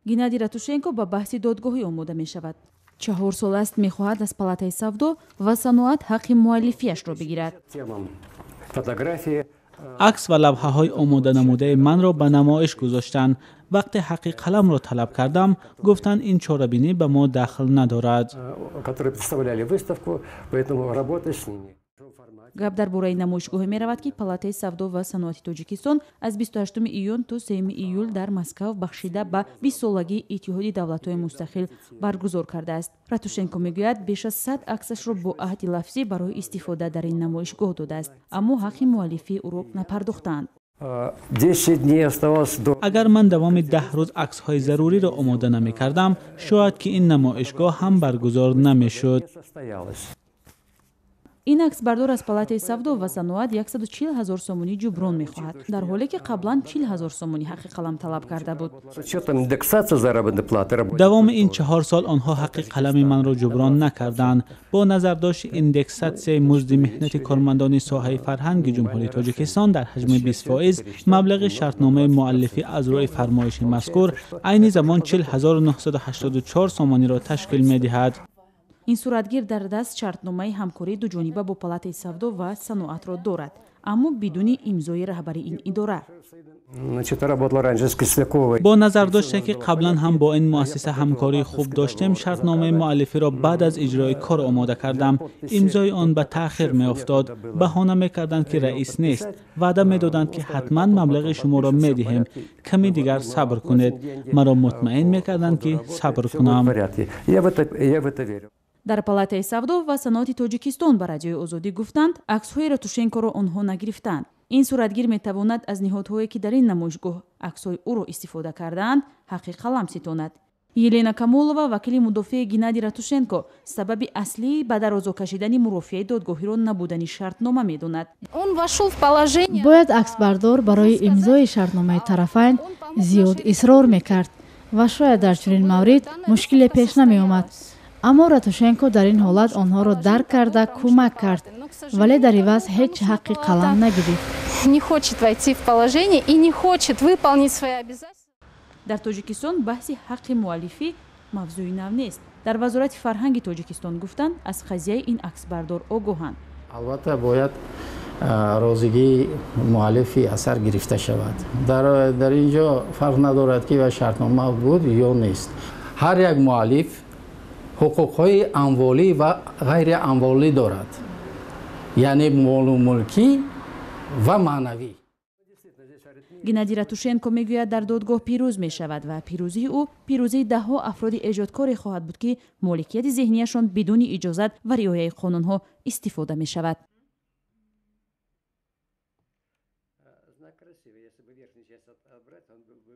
Геннадий Ратушенко ба баҳси додгоҳӣ омода мешавад. 4 сол аст, мехоҳад аз Палатаи савдо ва саноат ҳаққи муаллифиашро бигирад. Акс ва лавҳаҳои омоданамудаи манро ба намоиш гузоштанд. Вақте ҳаққи қаламро талаб кардам, гуфтанд, ин чорабинӣ ба мо дахл надорад. Гап дар бораи намоишгоҳе меравад, ки Палатаи савдо ва саноати Тоҷикистон аз 28 июн то 3 июл дар Москав бахшида ба 20-солагии Иттиҳоди давлатҳои мустақил баргузор кардааст. Ратушенко мегӯяд, беш аз 100 аксашро бо аҳди лафзӣ барои истифода дар ин намоишгоҳ додааст, аммо ҳаққи муаллифии ӯро напардохтаанд. Агар ман давоми 10 рӯз аксҳои заруриро омода намекардам, шояд ки ин намоишгоҳ ҳам баргузор намешуд. Ин аксбардор аз Палатаи савдо ва саноат 140 ҳазор сомонӣ ҷуброн мехоҳад, дар ҳоле ки қаблан 40 ҳазор сомонӣ ҳаққи қалам талаб карда буд. Давоми ин 4 сол онҳо ҳаққи қалами манро ҷуброн накарданд. Бо назардошти индексатсияи музди меҳнати кормандони соҳаи фарҳанги Ҷумҳурии Тоҷикистон дар ҳаҷми 20%, маблағи шартномаи муаллифӣ аз рӯи фармоиши мазкур айни замон 40 984 сомониро ташкил медиҳад. Ин суратгир дар даст шартномаи ҳамкории дуҷониба бо Палатаи савдо ва саноатро дорад, аммо бидуни имзои раҳбари ин идора. Бо назардоште ки қаблан ҳам бо ин муассиса ҳамкории хуб доштем, шартномаи муаллифиро баъд аз иҷрои кор омода кардам. Имзои он ба таъхир меафтод. Баҳона мекарданд, ки раис нест. Ваъда медоданд, ки ҳатман маблағи шуморо медиҳем, каме дигар сабр кунед. Маро мутмаин мекарданд, ки сабр кунам. Дар Палатаи савдо ва саноати Тоҷикистон ба Радиои Озодӣ гуфтанд, аксҳои Ратушенкоро онҳо нагирифтаанд. Ин суратгир метавонад аз ниҳодҳое, ки дар ин намоишгоҳ аксҳои ӯро истифода кардаанд, ҳаққи қалам ситонад. Елена Камолова, вакили мудофеи Геннадий Ратушенко, сабаби аслии ба дарозо кашидани мурофиаи додгоҳиро набудани шартнома медонад. Бояд аксбардор барои имзои шартномаи тарафайн зиёд исрор мекард ва шояд дар чунин маврид мушкиле пеш намеомад. Аммо Ратушенко дар ин ҳолат онҳоро дарк карда, кӯмак кард, вале дар иваз ҳеҷ ҳаққи қалам нагирифт. Не хочет войти в положение и не хочет выполнить свои обязательства. Дар Тоҷикистон баҳси ҳаққи муаллифӣ мавзӯи нав нест. Дар Вазорати фарҳанги Тоҷикистон гуфтанд, аз қазияи ин аксбардор огоҳанд. Албатта, бояд розигии муаллифи асар гирифта шавад. Дар ин ҷо фарқ надорад, ки ва шартнома буд ё нест. Ҳар як муаллиф ҳуқуқҳои амволӣ ва ғайриамволӣ дорад, яъне молу мулкӣ ва маънавӣ. Геннадий Ратушенко мегӯяд, дар додгоҳ пирӯз мешавад ва пирӯзии ӯ пирӯзии даҳҳо афроди эҷодкоре хоҳад буд, ки моликияти зеҳнияшон бидуни иҷозат ва риояи қонунҳо истифода мешавад. Знак красивый, если бы верхнюю часть отобрать, он был бы